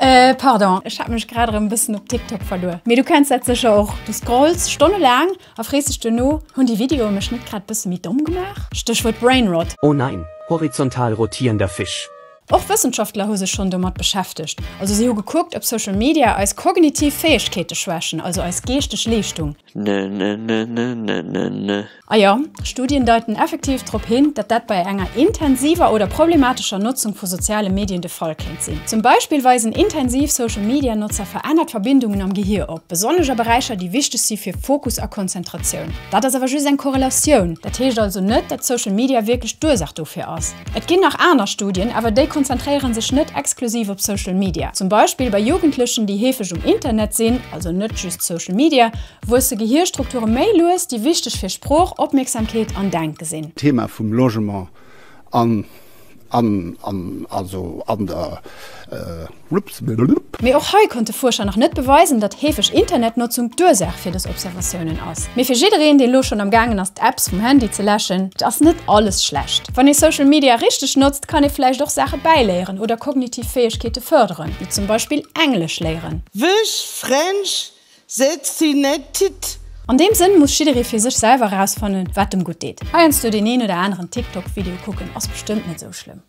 Äh, pardon, ech hat mech grad erëm e bëssen op TikTok verluer. Mee du kenns dat sécher och, du scrolls stonnelaang a frees dech duerno, Hunn déi Videoe mech net grad bësse méi domm gemaach? Stéchwuert Brainrot. Oh nein, horizontal rotierender Fisch. Och Wëssenschaftler hu sech schonn domat beschäftegt. Also si hu gekuckt, ob Social Media eis kognitiv Fäegkeete schwächen, also eis geeschteg Leeschtung. Ne ne ne ne ne ne ne. A jo, Studien deiten effektiv drop hin, datt dat bei enger intensiver oder problematescher Notzung vu soziale Medien de Fall kéint sinn. Zum Beispill weisen intensiv Social-Media-Notzer verännert Verbindungen am Gehier op, besonnesch a Beräicher, déi wichteg si fir Fokus a Konzentratioun. Dat ass awer just eng Korrelatioun, dat heescht also net, datt Social Media wierklech d'Ursaach dofir ass. Et ginn nach aner Studien, awer déi konzentréiere sech net exklusiv op Social Media. Zum Beispill bei Jugendlechen, déi heefeg um Internet sinn, also net just Social Media, wuesse Gehierstrukture méi lues, déi wichteg fir Sprooch, Opmierksamkeet an Denke sinn. D'Thema vum Logement an an an also an der Whoops. Mee och hei konnte Fuerscher nach net beweisen, datt heefeg Internetnotzung d'Ursaach fir dës Observatiounen ass. Mee fir jiddereen, deen elo schonn am gaangen ass d'Apps vum Handy ze läschen, et ass net alles schlecht. Wann ee Social Media richteg notzt, kann ee vläicht och Saache bäiléieren oder kognitiv Fäegkeete fërderen, wéi zum Beispill Englesch léieren. Wech French Setzinettit. An deem Sënn muss jidderee fir sech selwer erausfannen, wat em gutt deet. Heiansdo deen een oder aneren TikTok-Video kucken ass bestëmmt net esou schlëmm.